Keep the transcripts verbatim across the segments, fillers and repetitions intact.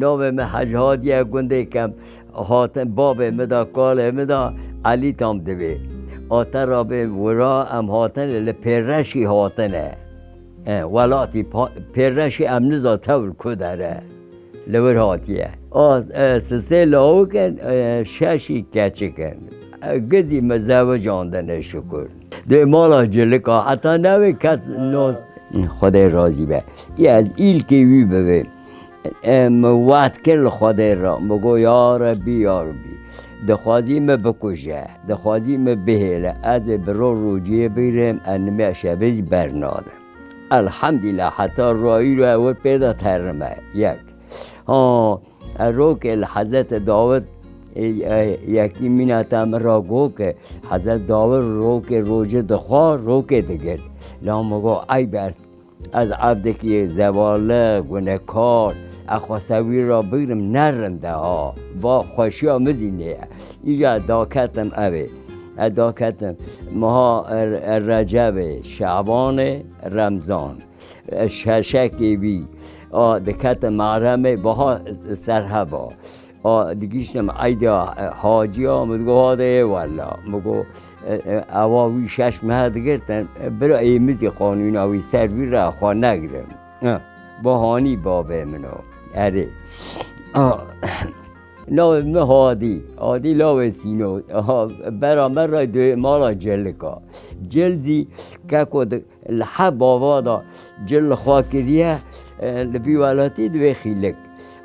Navê min Hec Hadiye, gundê kem hatin, babê min da, kalê min da, Elî tam divê. A te ra bê wira em hatine, li Pêreşî hatine. E, welatî pa-, Pêreşî em niza tewr ku dere. Li wir hatiye. A, e, sisê lawik in, e, şeşî keçik in. E, gidî min zewicandine şukur. Dê mala Cilika, heta newê kes nos-, Xwedê razî be. Ê ez îlkê wî bibê. E, min wet kir li Xwedê re. Min got, ya Rebî, ya Rebî. Dixwazî min bikuje. Dixwazî min bihêle. Ez ê bi ro rojiyê bigirêm, ez nimê şevê jî bernadim. Elhamdîllah, heta royî ro ew pê de terime. Yek. Ha, e, rokê li Hezretê Dawid, e, e, yekî mîna te min ra got ke Hezret Dawid rokê rojê dixwar, rokê digirt. La min got, eyb e, ez evdekî zevalix, gunekar, ez xwesta wî ra bigrim, ne rind e ha. Va xweşiya min zî nê ye. Îja daketim evê. Ez daketim. Meha Er-, Er-, Recebê, Şebanê, Remzan. Şeşekê wî, a, diketim Meremê, biha serheba. A, digihîştim eyda, e, haciya, min digot, hade ê wella. Min got, e, e, ewa wî şeş meh digirtin, e, bira ê min zî qanûna wî ser wî re xwe negirim. E, ba hanî bavê min o. Erê. A, navê min Hadî. Hadî lawê Sîno. Ha, bera me re dê mala Cilika. Cil zî keko di-, Li heb ava da cil li xwe kiriye, e, li vî welatî divê xîlik.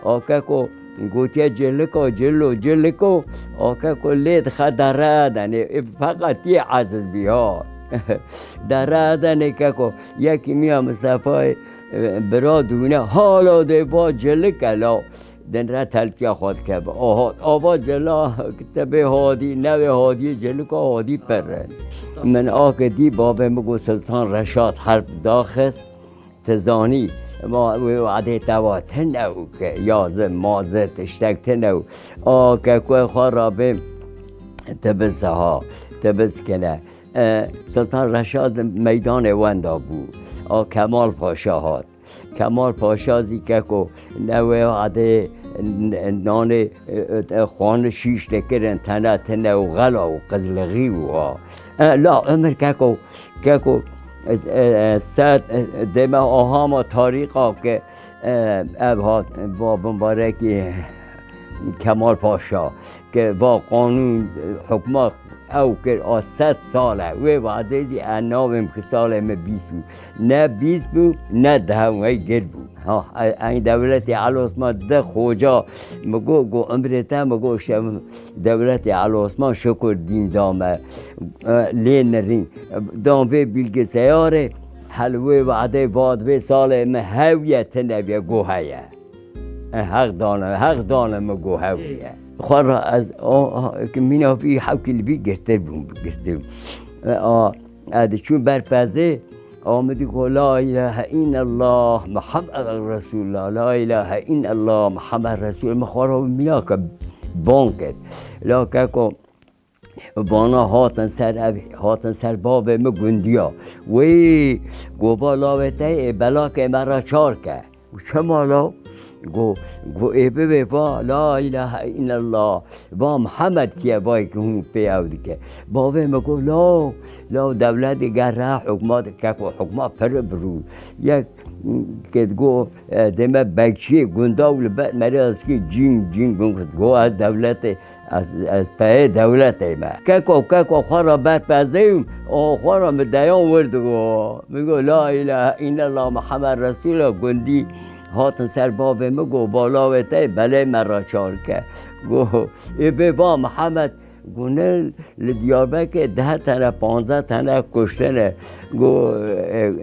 A keko gotiye, Cilika, cilo, ciliko, a keko lê dixe dere edenê, e, feqet yê eziz bî ha. Dere edenê keko, yekî mîna Mistefayê, e, bira dûne, hala dê ba cilik e la. Din re teltiya xwe dike bi. Oho, ava cila te bê Hadî, newê Hadiyê, cilika Hadî pir in. Min ake dî, babê min got, Sultan Reşad herb daxist, tu zanî, ma wê wadê te wa tune û ke yazin, mazin, tiştek tune û a ke ku xwe rabê, tu biziha, tu bizkine. E, Sultan Reşad meydanê wenda bû. A Kemal Paşa hat. Kemal Paşa zî keko newê adê n-, nanê, e, e, xwanin şîş dikirin, tene tine û xela û qizlixî û ha. E, la Umir keko, keko, e, e, sed, e, deme ahama tarîqa ke, e, ev hat, ba bimbarekî Kemal Paşa. Ke va qanûn, hukma ew kir a sed sal e. Wê vadê zî e navêm ki salê min bîst bû. Ne bîst bû, ne deh, wey gir bû. Ha, e, ey dewletê Elî Osman di xoca mi got, got, umrê te mi got, şev dewletê Elî Osman şukur dîn da me. E, lê nirîn. Dan vê bilgisayarê, hel wê vadê vad vê salê min hewiye tine bê got heye. E, Heq dane, Heq dane min got hewiye. Xwe re ez, o, o, ki mîna vî hewkî li vî girtir bûm, girtir. E, a, ez diçûm ber pezê, a, min dî got, La ilahe illallah, Muhammed Resulullah, La ilahe illallah, Muhammed Resul, min xwe re mîna ke ban kir. La keko, Vana hatin ser ev, hatin ser bavê min gundiya. Wê gova lawê te ê belakê me re çar ke. Û çima law? Go, go ê bibê va, La ilahe illallah. Va Muhammed kiye vay ki hûn pê ew dike. Bavê min go, law, law dewletê ger re hukmat keko hukma pir birû. Yek ke go, e, deme bekçiyê gunda û li ber merê ez ki cîn, cîn gun go ez dewletê Ez, ez peyê dewletê me. Keko, keko xwe re ber pezeyim, o xwe re mi deyan wir digo. Mi go, La ilahe illallah Muhammed Resul e, gundî hatin ser bavê mi go, Balawê te belê me re çar ke. Go, ê bê va Muhammed, go, ne li Diyarbekê deh tene, panzdeh tene kuştine. Go, e,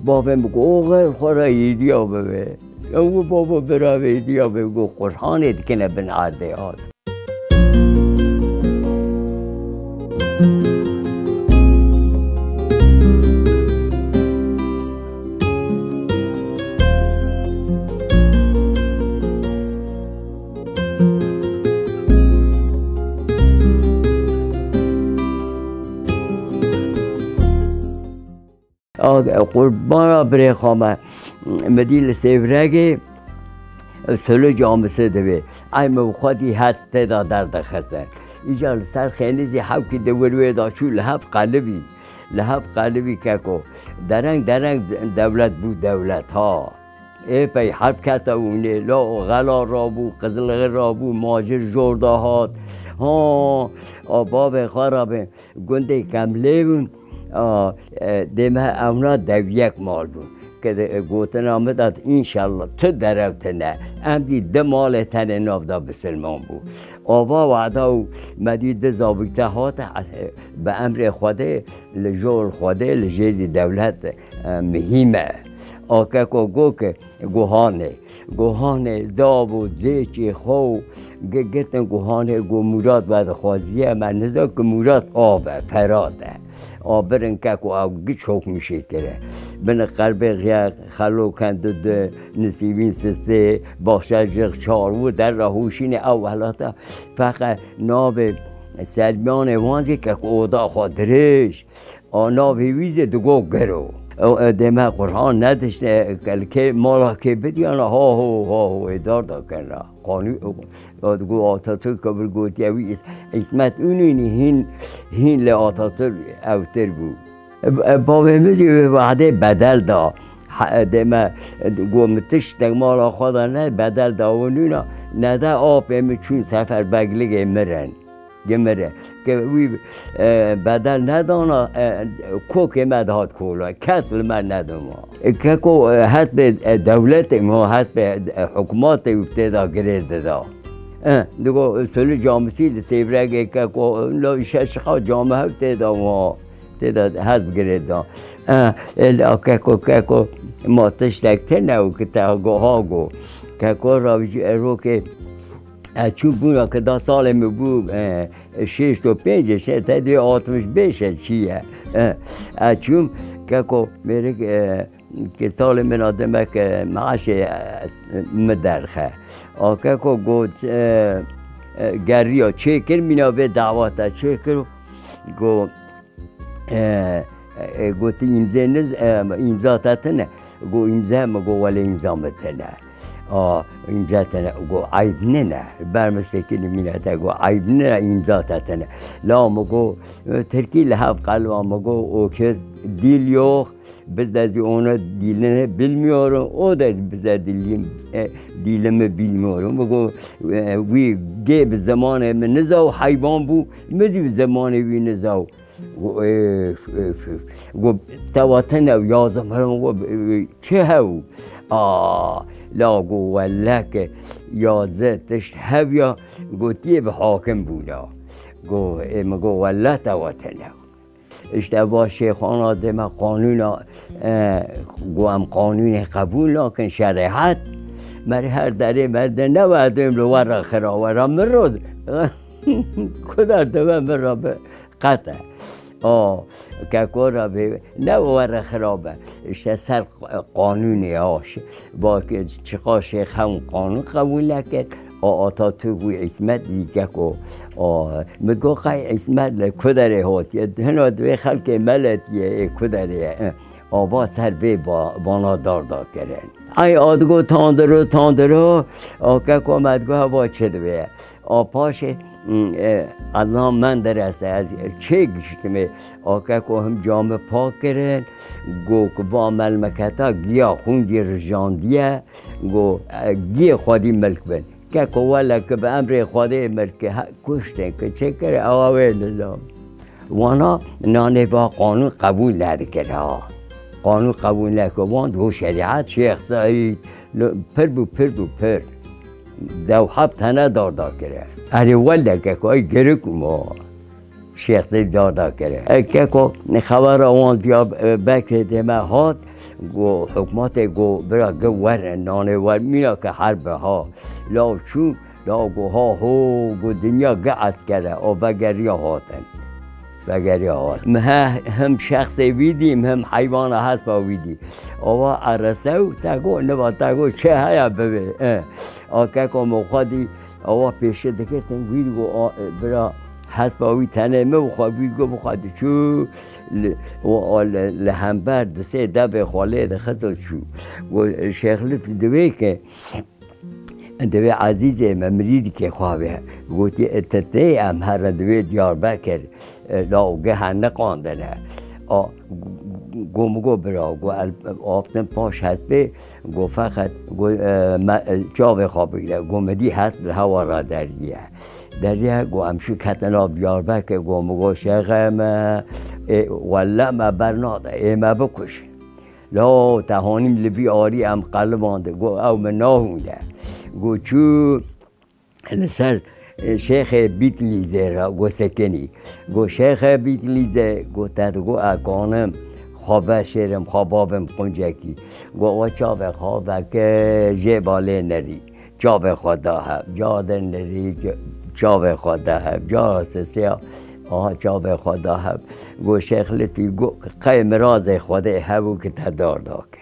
bavê mi go, oxir xwe re yêdiya bibe. Ew bavo bira vê yêdiya be, go, Qur'anê dikine bin erdê hat. A, qurbana birê xwe me. Mi dî li Sêvregê, Sulu camisi divê. Ey min xwedî hest tê de derdixistin. Îcar li ser xênî zî hewkî di wir wê de çû li hev qelibî. Li hev qelibî keko. Dereng dereng dewlet bû dewlet ha. Ê pey herb kete ûnê. La Xela rabû, Qizilxê rabû, Macir jor de hat. Ha, a bavê xwe rabê. Gundê Kemlê bûn, a, e, dê me ewna dewiyek mal bûn. Ke de, e, gotina min de, înşallah tu derew tine. Em dî di malê tenê nav de bisilman bû. Ava wada û me dî di zabîte hate, e, bi emrê Xwedê, li jor Xwedê, li jêr zî dewlet, e, mihîm e. A keko go ke, Guhanê. Guhanê dav û zêçê xwe û gi-, girtin guhanê, got, Mûrad vedixwaziye, me niza ku Mûrad av e, Ferat e. A birin keko ew giç hokmî şêkire. Bini qerbê xiya, Xelo Kendi di, Nisîbîn Sisê, Baxşe Jix çar û derra hûşînê ew welata feqe navê Selmiyanê wan zî keko oda xwe dirêj. A navê wî zî digo Giro. Ew, e, dê me Qur'an nedişne, ke li kê mala kê bidiyana, ha ho, ha ho, ê dar da kena. Qanû, e, digo Atatürk ke bir gotiye wî Îs-, Îsmet Ününî hîn, hîn li Atatürk ewtir bû. E, e, bavê min zî wê wehdê bedel da. Ha, e, dê me, e, go min tiştek mala xwe da ne, bedel da û nûna, nede apê min çûn seferbegligê mirin. Gimire. Ke wî, e, bedel nedana, e, kokê me dihat kola. Kes li me nedima. E, keko, e, hespê, e, dewletê ma, hespê, e, hikûmetê wî tê de girê dida. E, digo, Sulu Camisî li Sêvregê keko, la şeş qat cami hev tê de ma. Tê de hesp girê da. E, e, la keko, keko, ma tiştek tine û ki te go ha go. Keko ra vî erokê, E, çûm bûna ke da salê min bû, e, şêşt û pênc e, şê te dê altmış beş e, çi ye? E, e, çûm keko mêrik, e, ke salê min a demek, e, meaşê, e, min derxe. A keko got, e, e, geriya çêkir mîna vê dawata çêkir, got, E, e, gotî, îmzê niz, e, îmza te tine. Go, îmze, min go, welê îmza min tine. A, îmze tine. Go, eyb nine. Ber min sekinî mîne te, go, eyb nine, îmza te tine. La min go, e, tirkî li hev qelba, min go, o kez dil yok, biz de zî onu dilini bilmiyorum, o da bize dilim, e, dilimi bilmiyorum. Min go, e, wî gê bi zemanê min niza û heywan bû, min zî bi zemanê wî niza û Go, "Ê, f-, f-, f-," go, "Tewa tine û yazim herim," go, "Ê, çi hew?" A, la go, "Welle ke yaze tişt hev ya," go, "tiyê bi hakim bûna." Go, "Ê, min go, welle tewa tine." İşte va şêxana dê me qanûna, e, go, "Em qanûnê qebûl nakin, şerîet." Merî her derê merde ne, wedêm li we re xira, we re min ro. Kuda deve min re bi. Qet e. A, keko re vê, ne were xirab e. İşte ser qanûnê a, ş-, va ke çiqa şêx hewn qanûn qebûl nekir. A, Atatürk wî Îsmet dî keko. A, min got, qey Îsmet li ku derê hatiye? Hina divê xelkê meletiye, ê ku derê ye. A, va ser vê ba-, bana dar da kirin. Ay, a digo, "Tandiro, tandiro." A, keko me digo, "Heva çi divê?" A paşê, e, Adnan Menderes e, ez çê giştime, a keko him camê pak kirin, go ku va melmeketa giya xûn jî rijandiye, go, e, giyê xwedî milk bin. Keko wele ki bi emrê Xwedê milk ki he-, kuştin ki çê kir, ewa wê nizam. Wana nanê va qanûn qebûl nedikir ha. Qanûn qebûl nekir. Wan digo şerîet, Şêx Seîd, li, pir bû, pir bû, pir. Dew heb tene dar dakire. Erê wele keko, ey gerik ûmo. Şêx Seîd dar dakire. E keko, xebera wan diya, e, bekê dê me hat, go, hikûmetê go, bira gi werin, nanê wer, mîna ke herb e ha. Law çû, La go, ha ho, go, dinya gi esker e, o vegeriya hatin. Vegeriya hatin. Mi he, him şexsê wî dî, him heywana hespa wî dî. Awa eresew, te go, niva te go, çi heye bibê? E, a keko min xwe dî, awa pêşi dikirtin, wî go, a, bira hespa wî tenê min bixwe, wî go bixwe diçû, li, o, o, li, li hember di sê devê xwe lê dixist û çû. Go, Şêx Lutfî divê ke, Divê Ezîzê me mirîdikê xwe be. Gotî, "E, te tê em herin divê Diyarbekir, e, la û ge heniqandine." A, go min go bira, go el, aftin paş hespê, go feqet, go, e, me, e, çavê xwe bigire. Go min dî hesp li hewa re deriye. Deriye, go em şû ketin nav Diyarbekir, go min go, "Şêxê me, ê, welle me bernade, ê me bikujin." Lo, te hanîm li vî arî em qelibandin, go, "Ew min nahûne." Go, çû li ser, e, şêxê Bîtlîzê re, go, sekinî. Go, "Şêxê Bîtlîzê", go, "Te digo, e, kanim xwe veşêrim, xwe bavim quncekî." Go, "Wa çavê xwe veke, jê balê nerî." Çavê xwe da hev, ca din dirî, ca-, çavê xwe da hev, ca sisiya, aha çavê xwe da hev. Got, "Şêx Lutfî, got, qey mirazê Xwedê hebû ki te dar dake."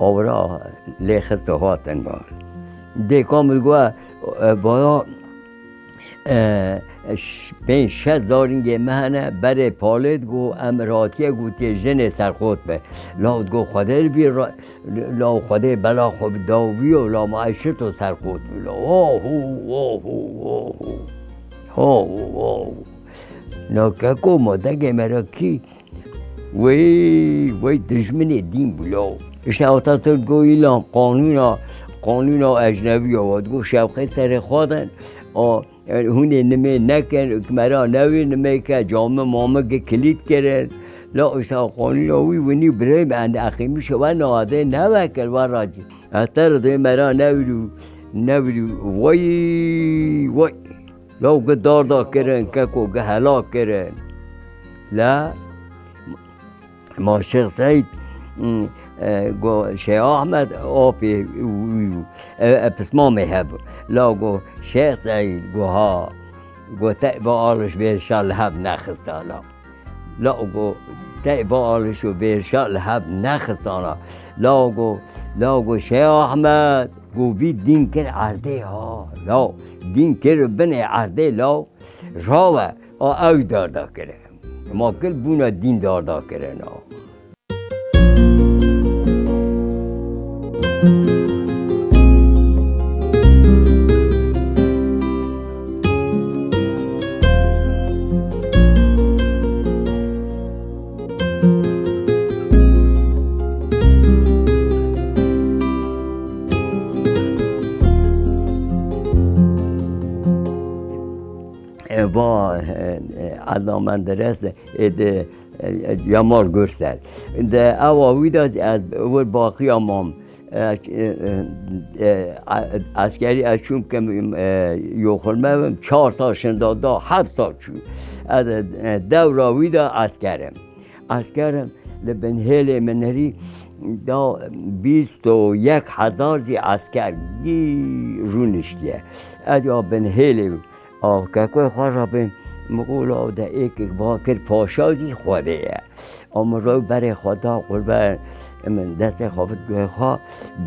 Awra lê xist û hatin mal. Dêka min got, "E, baya, e, ş-, pênc şeş zarîngê me hene, berê palêt got, em ratiye gotiye jinê serxot be." Lawt got, "Xwedê li bîr ra-, Law Xwedê bela xwe bi daw bîyo, la ma ez çito serxot bû, la. Ho, ho, ho, ho, ho, ho. Ho, ho, ho, ho." Na keko ma degê me re kî? Wey, wey dijminê dîn bû, law. Îşte Atatürk got, îlan qanûna, qanûna ecnebî ya, wa digot, "Şewqê serê xwe din." A, Yani, hûn ê nimê nekin, me ra newê nimê ke, camê mamê ke kilît kirin. La îşte qanûna wî winî birê me, em eqîmî şewe nade neve kir, we racî. Hete ridê me ra newrû, newrû, vay, vay. La û ki darda kirin, keko ki helak kirin. La Ma Şêx Seîd, mm, e, go Şêx Ahmed apê wî bû. E, e, pismamê hebû. La go Şêx Seîd, go ha. Go te ba aliş bêrşa li hev nexista la. La go te ba aliş û bêrşa li hev nexistana. La go, la go Şêx Ahmed, go vî dîn kir erdê ha. La dîn kir binê erdê la. Rawe, a ew darda kire. Ma kil bûna dîn darda kirina. E, va, e, e, Edna Menderes, e, de, e, e, Cemal Gürsel. De ewa wî de ez wir baqiya mam. E, e, e, e, eskerî ez çûm kim, e, yoxulme bim, çar sal şinda da, heft sal çû. Ez, e, dewra wî de eskerim. Eskerim li bin hêlê min herî da bîst û yek hezar zî esker gî rûniştiye. Ez ya bin hêlê A kekoyê xwe re bên, min got, "Law de êkek ba kir paşa zî Xwedê ye." A min rew berê xwe da qurbe, min destê xwe vit guhê xwe,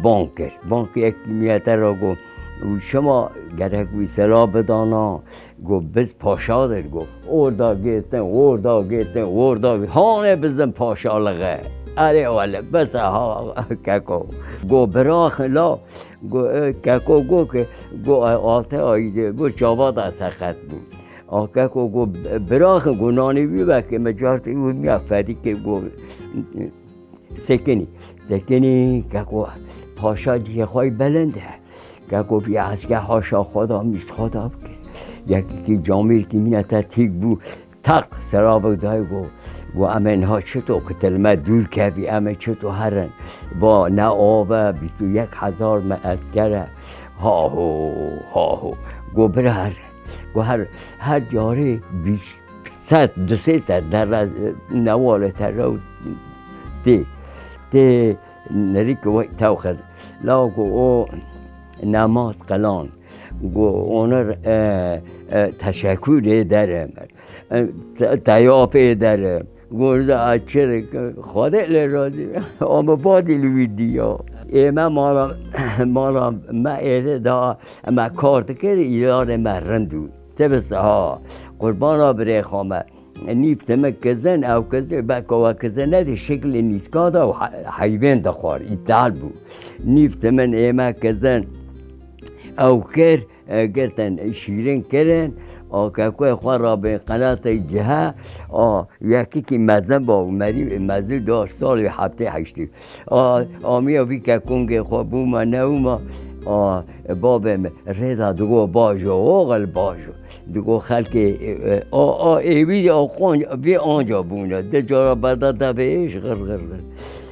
bang kir. Bang kir, yek mîyete re got, "Û şima gerek wî sela bidana?" Got, "Biz paşa dir." Got, "Orada gittin, orada gittin, orada gittin. Hane bizim paşalığı." Erê wele, bes ha, keko. Got, "Biraxin la." Go, e, keko go ke, go, e, altı aydı, go çava da seqet bû. A keko go, e, biraxin go nanê wî veke, me cartê wî miya ferî kir go, sekinî. Sekinî, keko paşa cihê xwe yî belend e. Keko vî esker haşa xwe da, mîst xwe da bike. Yekî kî camêrkî mîne te tîk bû. Tak, seravek dayê got, got, "Em ê niha çito ki te li me dûr kevî, em ê çito herin?" Va ne av e, bîst û yek hezar me esker e. Ha ho, ha ho. Got, "Bira her." Got, "Her, her carê bîst, sed, du sê sed derre, newalê te rew tê, tê nerî ki wek tew xir." La got, "O nemaz qilan." Got, "Onur, e, e, teşekkür ederim." E, te-, teyap ederim. Gorda açırık, Xwedê lê razî. Ama badî li wî diya. Ê me mala, mala me êdî da, me kar dikir, îdarê me rind û. Te bi siha, qurbana birê xwe me. Nîv timik kizin, ew kizin, beka we kizin nedî, şiklê nîska da û he-, heyvên dixwar, îtal bû. Nîv timik ê me kizin, Ew kir, e, girtin, şîrin kirin, a kekuyê xwe rabin qenatek cihe, a yekikî mezin ba û merî, mezin da salê heftê heştê. A, amiya vî kekongê xwe bûma newma, a, babê min rêda digo bajo, oxil bajo. Digo xelkê, e, e, a, a, êvî a qon-, vê anca bûne. Di cara berda devê êş, xir, xir, xir.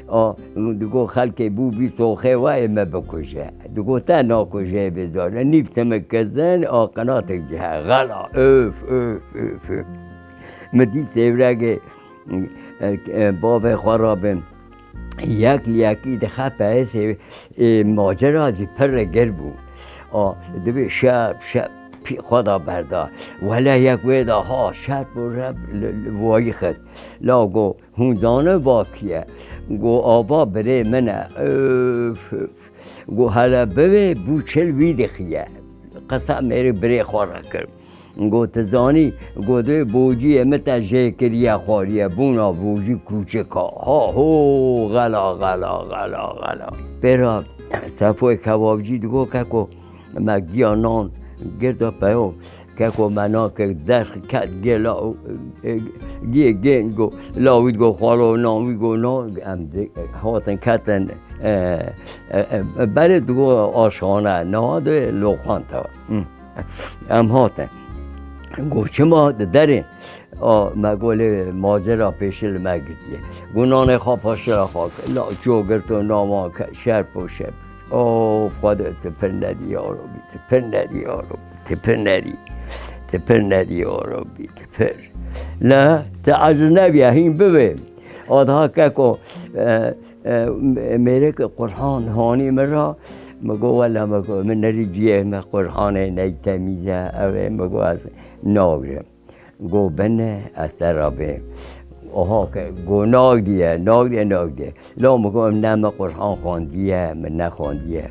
A, digo xelkê bû vî soxê we ê me bikuje. Digo te nakuje bê zane. Nîv timik kizin, a qenatek cihe. Xela, öf, öf, öf, öf. Min dî sêvregê, e, e, bavê xwe rabin. Yek li yekî dixe peyesê, ê, macera jî pir rigir bû. A, dibê şer, şer, pî xwe da berda. Wele yek wê da ha, şer û reb li, li wayî xist. La go, hûn zanin va kî ye? Go, ava birê min e. Öf, öf. Go, hele bivê, bû çil wî dixiye. Qisa mêrê birê xwe re kir. Got, tu zanî, got, wê bociyê min te jê kiriye xwariye, bûna bocî kûçik a. Ha ho, xela, xela, xela, xela. Pêra Sefoyê kebabcî digot, keko, me giya nan girda peyo, keko, me nake derx ket gê la, e, giyê gên go, la wî digot, xalo nan wî go nan, em di-, hatin ketin, e, e, e, berê digot aşxane, niha di loqanta. Hı. Em hatin. Got, çima di derê? A, me got, lê macera pêşî li me girtiye. Got, nanê xwe paşira xwe kir. La ço girto naman ke şer po şer. Of, Xwedê, tu pir nedî ya Rabbî, tu pir nedî ya Rabbî, tu pir nedî. Tu pir nedî ya Rabbî, tu pir. Le, tu aciz nebiye, hîn bivê. A daha keko, e, e, mêrek Qur'an hanî min ra, min got, wele min got, min nerî ciyê me Qur'anê ney temîz e, ew ê, min got, ez nagrim. Go bine, ez te re bêm. Oha ke, go nagdiye, nagdiye, nagdiye. La min go, ne min Qur'an xwandiye, min nexwandiye.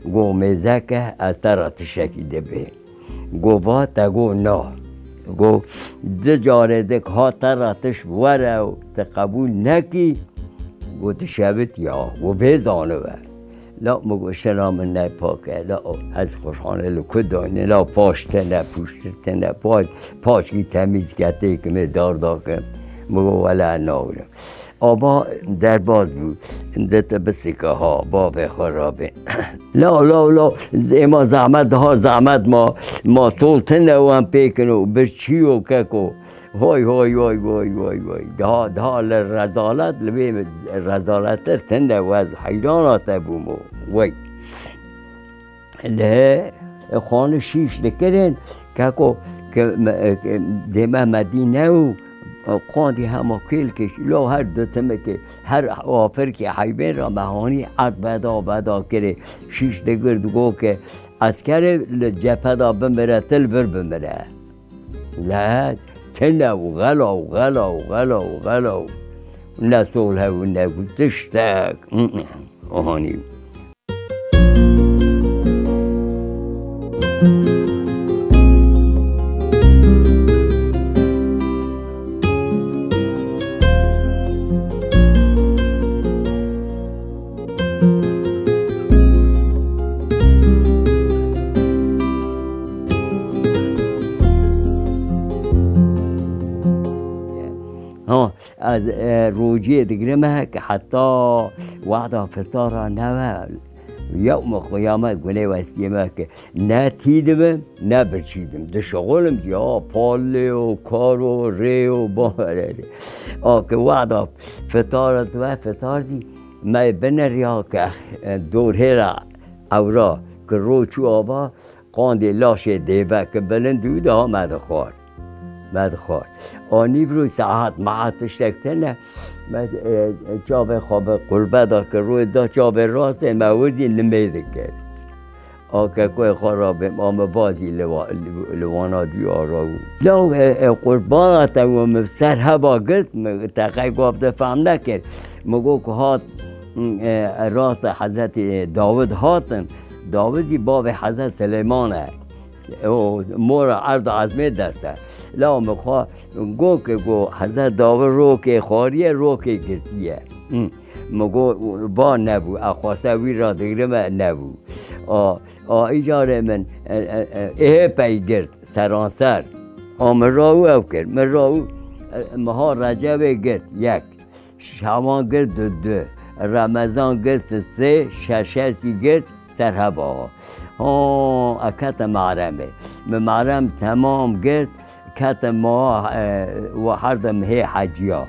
Go mêzeke, ez te re tiştekî dibêm. Go va, te go na. Go, di carê dik ha te re tişt were û te qebûl nekî, go tu şevitiya, go vê zanibe. La min got, şela min ne pak e, la o, ez Qur'anê li ku dayne, la paş tene, puştir tene, paç, paçkî temîz ke têkimê dar dakim. Min got, wele nagrim. Ava derbaz bû, dite bisike ha, bavê xwe rabê. La, la, la, êma zehmet, daha zehmet ma, ma sol tine û em pêkin û birçî yo keko. Vay, vay, vay, vay, vay, vay. Daha, daha li rezalet, li vê rezalettir tinde û ez heyrana te bûm o. Vay. Lê xanî şîş dikirin, keko ke me, ke dê me Medîne û qandî hema kêl kişî. Lo her du timikê, her afirkê heybên re me hanî erd beda, beda kirê. Şîş digir digo ke eskerê li cephe de bimire, til vir bimire. Le, tine û xela û xela û xela û xela û ne sol hev û ne gu tiştek. Ohanî. Ha, ez, e, rociyê digirime ke heta wexda fitara neve, yewme qiyamet gunê westiyê me ke ne tî dibim, ne birçî dim. Dişixulim ya palê û kar û rê û barerê. A ke wexda fitara dibe, fitar dî, me bineriya ke, e, dorhêra ewra ke ro çû ava, qandê laşê dêbe ke bilind û daha me dixwar. Me dixwar. A nîvro saet, mehat tiştek tine, me, e, çavê xwe bi qurbe da ke royê da çavê rastê me wirdî nimê dikir. A kekoyê xwe rabêm, a min bazî li wa-, li, li wana diyara bû. Law, e, e, qurbana te û min ser heva girt, min te qey gov de fehm nekir. Min got ku hat, e, rasta Hezretî Dawid hatin. Dawidî bavê Hezret Silêman e. O mora erd û ezmê dest e. Law min xwe got ke got Hezret Dawid rokê xwariye, rokê girtiye. Min got, va nebû, ez xwesta wî ra digirime, nebû. A, a îcarê min, e, e, e, êhê pey girt, seranser. A min rawû ew kir. Min rawû, e, meha Recebê girt, yek. Şaban girt, du, du. Remezan girt, sê, şeşesî girt, serheba. Ha, e kete Mehremê. Min Mehrem temam girt, kete ma, e, we her dem hê heciya.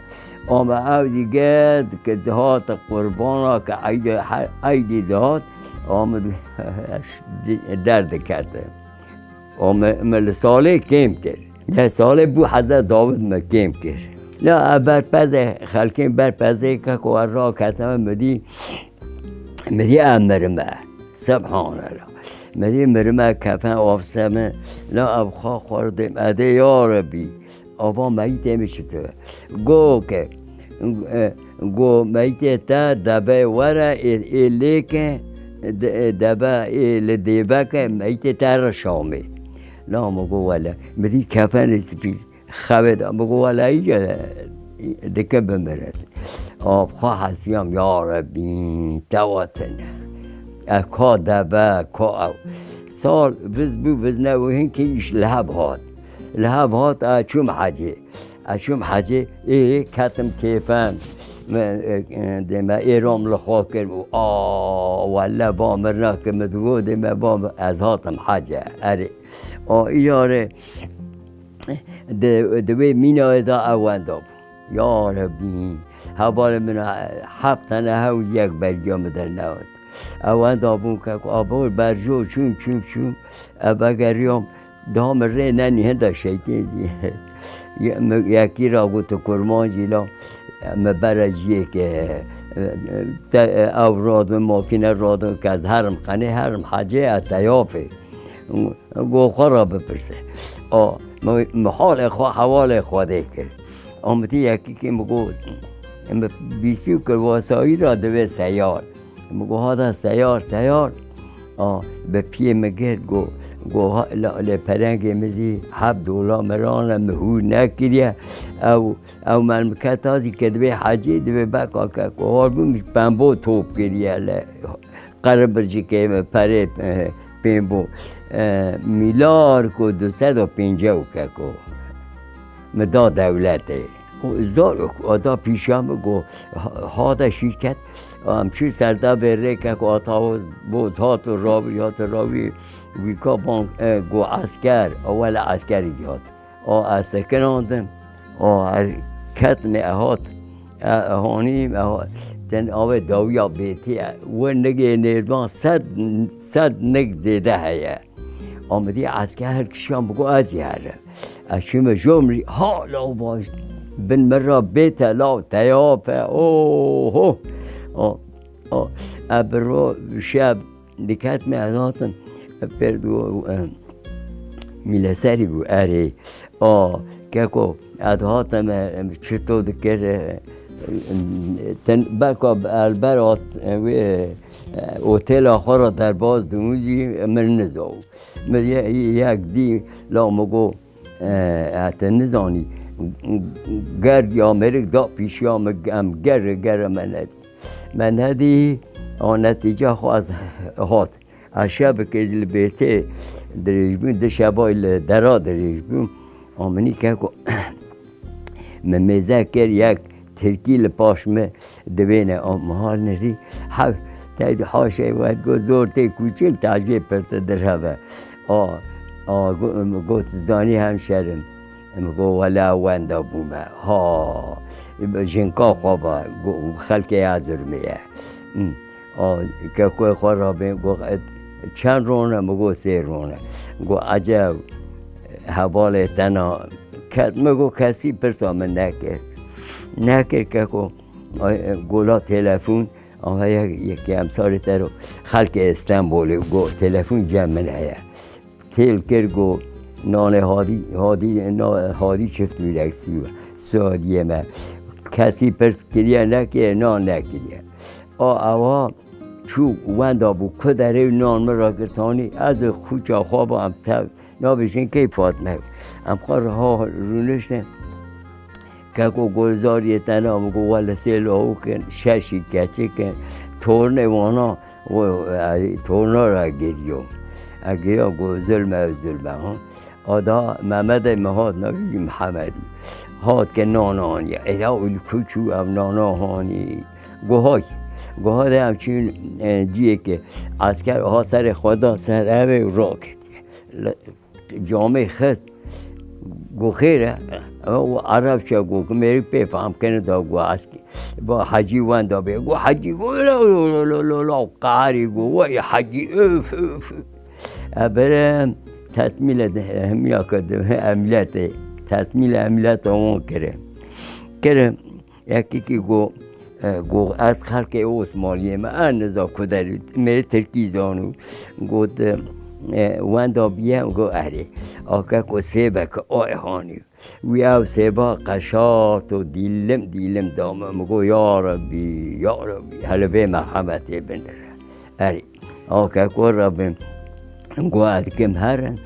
Ama ew jî girt, ke dihate qurbana, ke eydê, he-, eydê dihat, ama derdikete. O me, me li salê kêm kir. Ne salê bû heze Dawid me kêm kir. La ev berpezê, xelkên berpezê ke ku ez raketime, me dî, me dî ev mirime. Subhanallah. Me dî mirime, kefen avse me. La ev xwe xwar dêm. Edê ya Rebî. Ava meytê min çi tu? Go ke, e, go meytê te debe were, ê, ê lêke, de-, e, debe ê li dêveke meytê te re Şamê. La min go wele, min dî kefenê spî xewê de, min go wele îca dike bimire. Av xwe hesiyam, ya Rebî, tewa tine. E ka debe, ka ew. Sal viz bû, viz nebû, hinkî îş li hev hat. Li hev hat, e, çûm hecê. Ez çûm hecê, ê, ketim kêfem. Me, e, e, dê me êram li xwe kir û, a, welle ba mirina ke min digot, dê me ba, ez hatim hece. Erê. A, îyarê di, di wê mînayê de ew wenda bû. Ya Rebî, hevalê min, e, heft tane hew yek bergiya min dernewt. Ew wenda bûn ke ku abor berjo çûm, çûm, çûm. Ev vegeriyam, daha min rê nenî hinda şeytê zî. Ye-, mi-, yekî ra got, tu kurmancî la, me bere ciyê ke, e, e, te, e, ew radin, makîne radin ke ez herim qenê, herim hecê, e, teyafê. Go xwe re bipirse. A, mi, mi halê xwe, hewalê Xwedê kir. A, min tî yekî kê min got, min bîsî kir, wasayî ra divê seyar. Min got, hada seyar, seyar. A, bi piyê min girt, got, got, ha, la, lê perengê min zî heft dola min rane, min hûr nekiriye. Ew, ew memleketa zî ke divê hecê, divê beka ke, ku hal bû, min pembo top kiriye le. Qeribircikê min perê, e, pê bû, e, mîlyar ku du sed û pêncî û keko. Min da dewletê. Û zor, o da pîşa min got, ha-, hate şîrket, em çû serdabê rê keko, hata bo, hat û rawî, hat û rawî, wî ka ban, e, got esker, ewele eskerî hat. A, ez sekinandim. A, her ketime ehat. E, ehanîm, eha-, ten avê dawiya bêtî, e, we nigê nêrvan sed, sed nig zêde heye. Amedî esker her kişiyan bigo ez jî here. Ez çûme jomrî, hala baş bin min ra bête law teyape, oho. A, a, e, bi ro şev Diketime ez hatim, pêr dû, e, mîleserî bû, erê. A, keko, ez hatim, e, çito dikir, e, ten, beka elber hat, e, wê, e, otêla xwe ra derbaz dû jî min nizo. Min ye-, yek dî la min got, e, e, te nizanî, ger ya mêrik da pîşiya min, em ger, ger me nedî. Me nedî, a netîca xwe ez hat. A şevekê li bêtê dirêj bûn, di şevay li dera dirêj bûn. A minî keko min mêze kir, yek tirkî li paş min divêne, a min hat nirî. Hew, tey di haşê wet got, zor tê kûçil, te jê pirtir direve. A, a, go-, got, zanî hemşerim. Min got, wela wenda bûme. Ha, jinka xwe ba, go-, xelkê ya zurmê ye. Hmm. A, kekoyê xwe rabê, got, "E, çend ron e?" Min got, "Sê ron e." Got, "Eceb, hevalê te na ket?" Min got, "Kesî pirsa min nekir." Nekir keko, ay, e, gola telefon, ama ye-, yekê emsalê te ro, xelkê Stenbolê, got, "Telefon cem min heye." Têl kir, got, "Nanê Hadî, Hadî, na-, Hadî çift wîrek sû-, Suadiyê me." Kesî pirs kiriye nekiriye, nan nekiriye. A ewa çû wenda bû, ku derê nan min ra girtanî, ez ê xûça xwe ba em tev, navê jinkê Fatme. Em xwe re ha rûniştin. Keko Gulzariyê te na, min got, "Wele sê lawik in, şeşî keçik in, tornê wana, O, e, torna ra geriyo. E, geriya go zulme, zulme, ha. Ada Mehmedê mi hat, navî jî Mihemedî. Hat ke nana hanî. Ela û li ku çû ev nana hanî. Go hay. Go ha de em çûn, e, ciyê ke esker ha serê xwe da ser ev ê û raketiye. Le-, camê xist. Go xêr e. O Erebçe go, ku mêrik pê fehm kene da go eski. Ba Hecî wenda bê. Go Hecî go lo lo lo lo lo lo qarî go. Vay Hecî, öf, öf, öf. E bere tesmîle de, hemiya ke de, emlete. Tesmîle emlete on kere. Kere, yekî ki go, e, go ez xelkê Osmaniyê me, en niza ku derî, mêrê Tirkî zano. Got, e, wenda biye, go erê. Ake ku sêbek ay hanî. Wî ew sêba qeşat û dîlim dîlim da min. Min got, ya Rebbî, ya Rebbî, hele vê merhemetê binire. Erê, ake ku Rebbî, min got, ez dikim herin,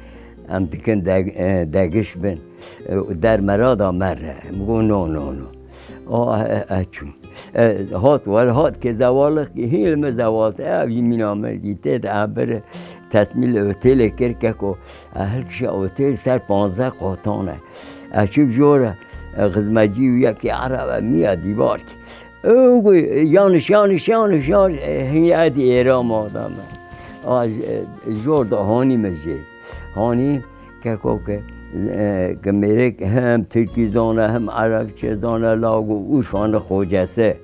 em dikin deg-, e, degiş bin. E, dermera da mere. Min got, no, no, no. A, e, e, çû. E, hat, wel hat ke zewalix ki hîl me zewalt. Ev jî mîna me dîtê de, e, bir tesmîl otelê kir, keko, e, hilkişa otel ser panzdeh qatan e. E, çû jor e, xizmecî û yekî Ereb e, miya dîvar ki. Ew go, yanlış, yanlış, yanlış, yanlış. E, hî edî êra ma da me. A, j-, e, jor da hanî me jê. Hanî, keko ke, e, ke mêrek hem Tirkî zana, hem Erebçe zana, la go Urfa ne xocese.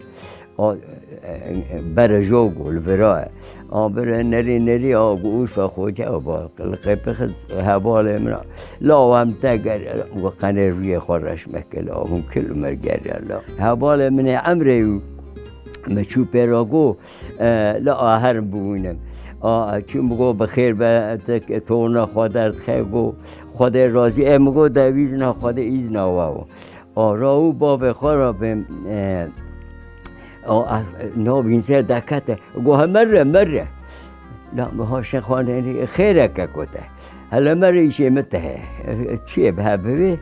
A, e, e, bere jo go, li vira e. A, bere nerî, nerî, a, go Urfa xoce, a, ba, li qepixi hevalê min a. La, em te ger, go qenê rûyê xwe reş meke, la, hûn kil û me ger, la. Hevalê min ê Emrê û me çû pê ra go, e, la, a, herin bibûnim. A, çû min go, bi xêr be, te, torna xwe derdixe, go, Xwedê razî, e, min go, de vî jina Xwedê îzna we wo. A, ra û bavê xwe ra bêm, e, a, a, navîn ser dekete. Go, he, merre, merre. La, mi ha şexwanê, xêreke kote. Hele merre îşê mi te he. Çiyê bi he bivê?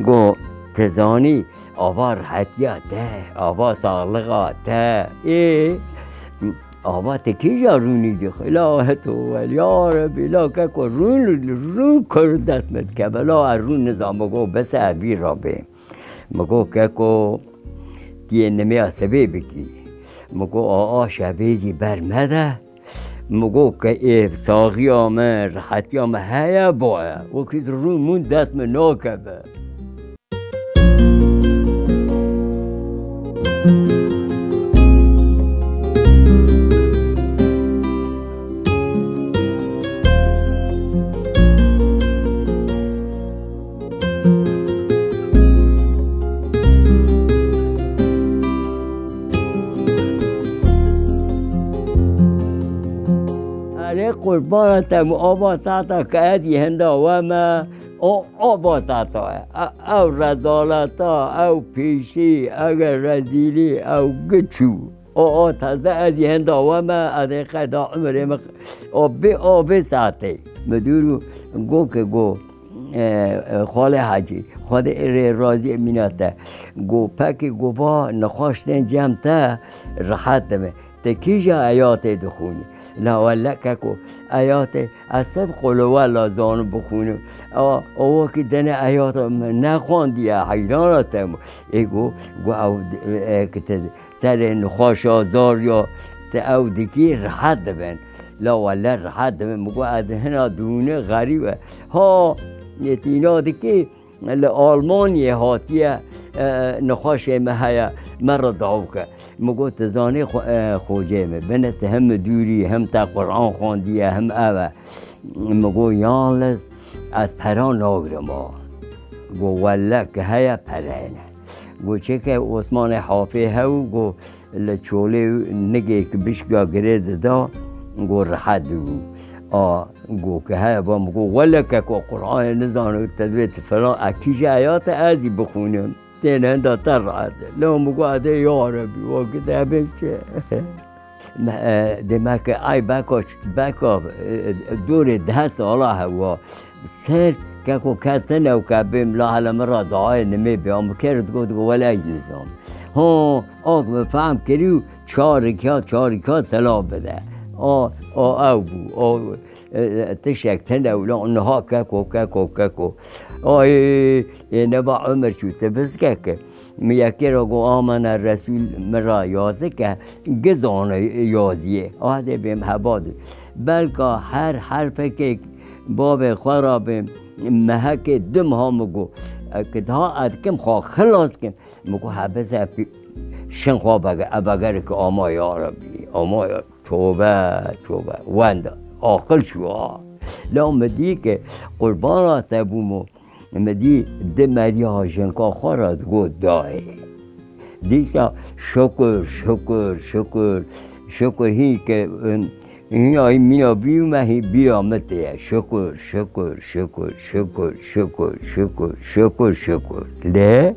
Go, ti zanî, ava rehetiya te, ava saxlixa te. Ê, ava te kîja rûnî dixwe? La heto wel, ya Rebî, la keko rûn, rûn kur dest me dikeve. La ez rûn nizam, mi go, bes ez vî ra bêm. Mi go, keko, tiyê nimêya sibê bikî. Mi go, a, a şevê jî ber mede. Mi go, ke ê saxiya me, rehetiya me heye, baye. Wekî rûn mûn dest me nakeve. Erê qurbana te, min ava saeta ke ez jî hinda we me, o, ava saeta e. E, ew rezaleta, ew pîşî, ew rezîlî, ew giç û. O, o, taze ez jî hinda we me, ez ê qeda umrê min, o, bê, o, vê saetê. Midûr û go ke go, e, e, Xalê Hecî, Xwedê rê razî mîna te. Go, pekî go va, nexweş tên cem te, rehet dibe. Te kîja eyatê dixwînî? La welle keko, eyatê, ez sed qolo wella zanim bixwînim. A, o wekî dene eyata min nexwandiye, heyrana te bû. Ê go, go ew, e, ki te serê nixweşa, zariya, te ew dikî, rehet dibin. La welle rehet dibin. Min go, ez hina dûne xerîb e. Ha, yetîna dikî, li Almanyê hatiye, e, nexweşê me heye, me re dawke. Min got, tu zanî xwe-, e, xoceyê me, bine tu hem midûrî, hem te Quran xwendiye, hem ev e. Min got, yalnız ez pera nagrim a. Got, welle ki heye pereyê ne. Got, çêke Osmanê Hafê hew, got, li çolê nigê ki bişka girê dida, go rehet dibû. A, go ke heye ba, min go, wele keko Qur'anê nizane, tedbê tu filan, e kîje eyate ez jî bixwînim. Têne hinda te rehet. Lê min go, edê ya Rebî, wa ki debê çi? Me, e, demek ki ay beka, beka, e, e, dorê deh sala hewa. Sert, keko kes tine û ke bêm la hele min ra daye nimê bê, am ker digo, digo, wele ez nizam. Ha, ak min fehm kirî û çarika, çarika selav bide. A, a ew bû. A, e, e, tiştek tune wilo niha keko, keko, keko. Ay, ê neba Ömer çû te bizgeke. Mi yekê re got, "Amene Resul mi ra yazike, gizane yaziyê." A dê bêm hebadê. Belka her herfekê babê xwe ra bêm mehekê dim ha mi got. Eke daha ez kim xwe xilas kim. Mi got, "Hebise pî-, şin xwe bege-, e begereke ama ya Rebî, ama ya." Tobe, tobe. Wenda. Aqil çû ha. La mi dî ke qurbana te bûmo. Mi dî di meriya jinka xwe re digot dayê. Dîsa şukur, şukur, şukur, şukur hîn ke, hîn ay mîna bî me hî bîra me tê ye. Şukur, şukur, şukur, şukur, şukur, şukur, şukur, şukur. Lê